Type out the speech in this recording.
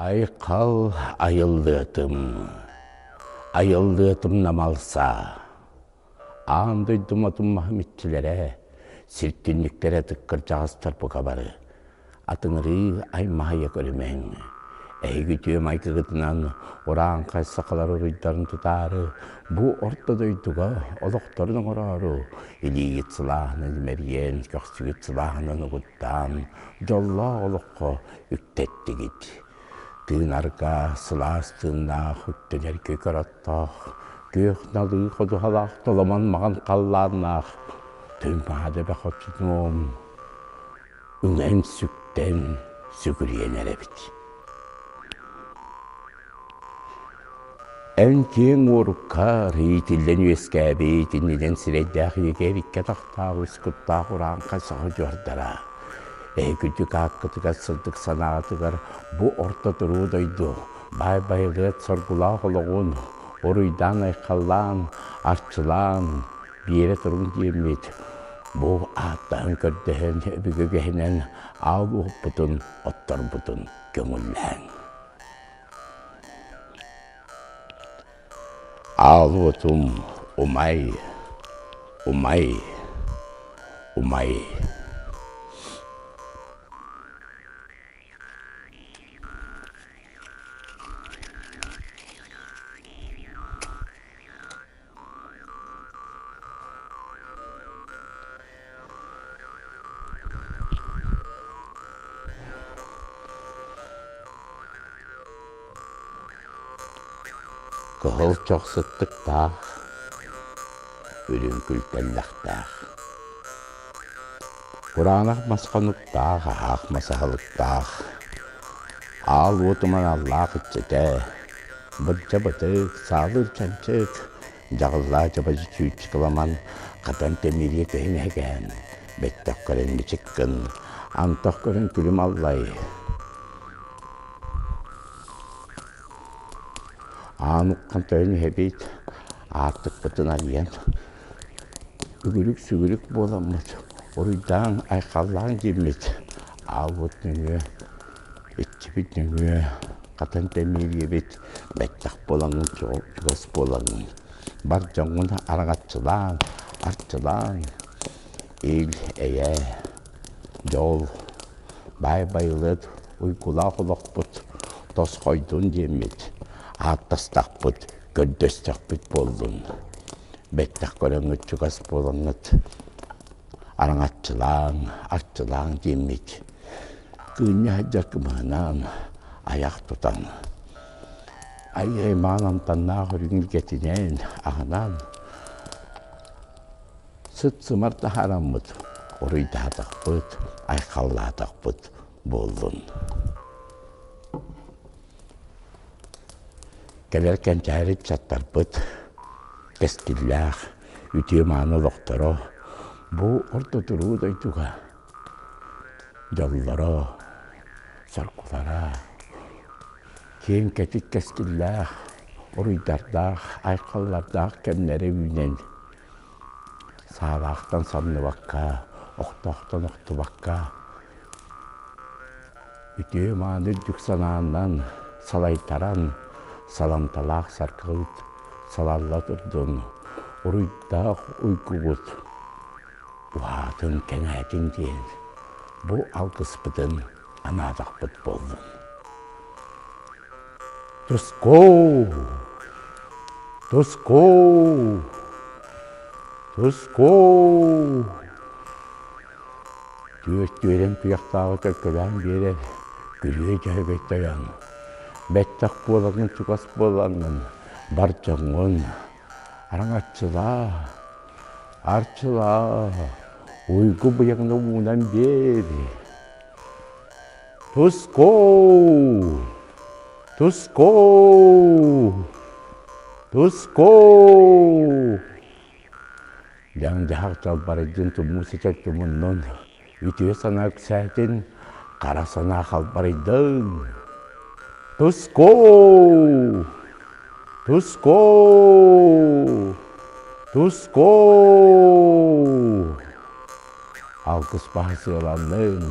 Айхал айыллыатым, айыллыатым намалса, Аан дойдум отун-маһым иччилэрэ, сир түннүктэрэ тыккырдьаҕастар бука бары, атыҥырыы аймаһыйа көрүмэҥ. Эһиги үтүө майгыгытынан урааҥхай сахалар уруйдарын тутаары, бу орто дойдуга олохторун оҥороору, илиигит сылааһынан имэрийэн, көхсүгүт сылааһынан угуттаан, дьоллоох олоххо үктэттигит. Тыынарга сылаас тыыннаах үктэнэргэ көр оттоох, күөх налыы ходуһалаах толомон маҕан халлааннаах Туймаада бөхөччүнуом үҥэн-сүктэн сүгүрүйэн эрэбит. Эн киэҥ уоруккар иитиллэн үөскээбит иннинэн сирэйдээх ийэгээр икки атахтаах үс куттаах урааҥхай саха дьуордара. Эһиги ааккытыгар сырдык санаатыгар бу орто туруу дойду баай байылыат соргулаах олоҕун уруйдаан-айхаллаан, арчылаан биэрэ туруҥ диэммит, бу ааттаһан көрдөһөн өбүгэ үгэһинэн аал уоппутун отторбутун көҥүллээҥ. Аал уотум умай, умай, умай. Кыһыл чох сыттыктаах, үрүҥ күлтэллэхтээх. Кураанах мас хонуктаах, аһаах мас аһылыктаах, аал уотум аналлаах иччитэ, бырдьа бытык, саалыыр чанчык, дьаҕыллаа дьабадьы чүүччүк ламан, хатан тэмириэ көһүн эһэкээн, бэттэх көрөн мичик гын, антах көрөн күлүм аллай. Аан уххан тойон иһэбит, аартыкпытын арыйан, үгүрүк-сүгүрүк буоламмыт, уруйдаан, айхаллаан диэммит, аалбыт нөҥүө, иччибит нөҥүө хатан тэмириэбит, бэттэх буолаҥҥын чугас буолаҥҥын, бар дьоҥҥун араҥаччылаан, арчылаан, ил-эйэ, дьол, баай байылыат уйгулаах олохпут тосхойдун диэммит, ааттастахпыт, көрдөстөхпүт буоллун. Бэттэх көрөҥҥүт чугас буолаҥҥыт араҥаччылааҥ, арчылааҥ диэммит, кыынньа сылдьар кымыһынан айах тутан, айыы-аймаан амтаннаах үрүҥ илгэтинэн аһынан сыт-сымар таһаараммыт, уруйдаатахпыт, айхаллаатахпыт буоллун. Кэлэр кэнчээри ыччаттарбыт кэскиллээх, үтүө-мааны олохторо бу орто туруу дойдуга дьоллоро, соргулара киэҥ кэтит кэскиллээх, уруйдардаах, айхаллардаах кэмнэрэ үүнэн саалаахтан самныбакка, охтоохтон охтубакка Үтүө-мааны үрдүк санаанан салайтаран, саламталаах саргыбыт салалла турдун, уруйдаах уйгубут уһаатын, кэҥээтин диэн бу алгыспытын анаатахпыт буоллун. Тускуу! Тускуу! Тускуу! Түөрт-түөрэн туйахтааҕы төлкөлөөн биэрэр, күрүө дьөһөгөй тойон. Бэттэх буолаҥҥын чугас буолаҥҥын, бар дьоҥҥун араҥаччылаа, арчылаа, уйгу быйаҥны уунан биэр. Тускуу! Тускуу! Тускуу! Дьаҥ-дьаһах дьалбарыйдын тумуу ситэр тумуннун, үтүө санаа үксээтин, хара санаа халбарыйдын. Тускуу! Тускуу! Тускуу! Алгыс баһа сыаланнын.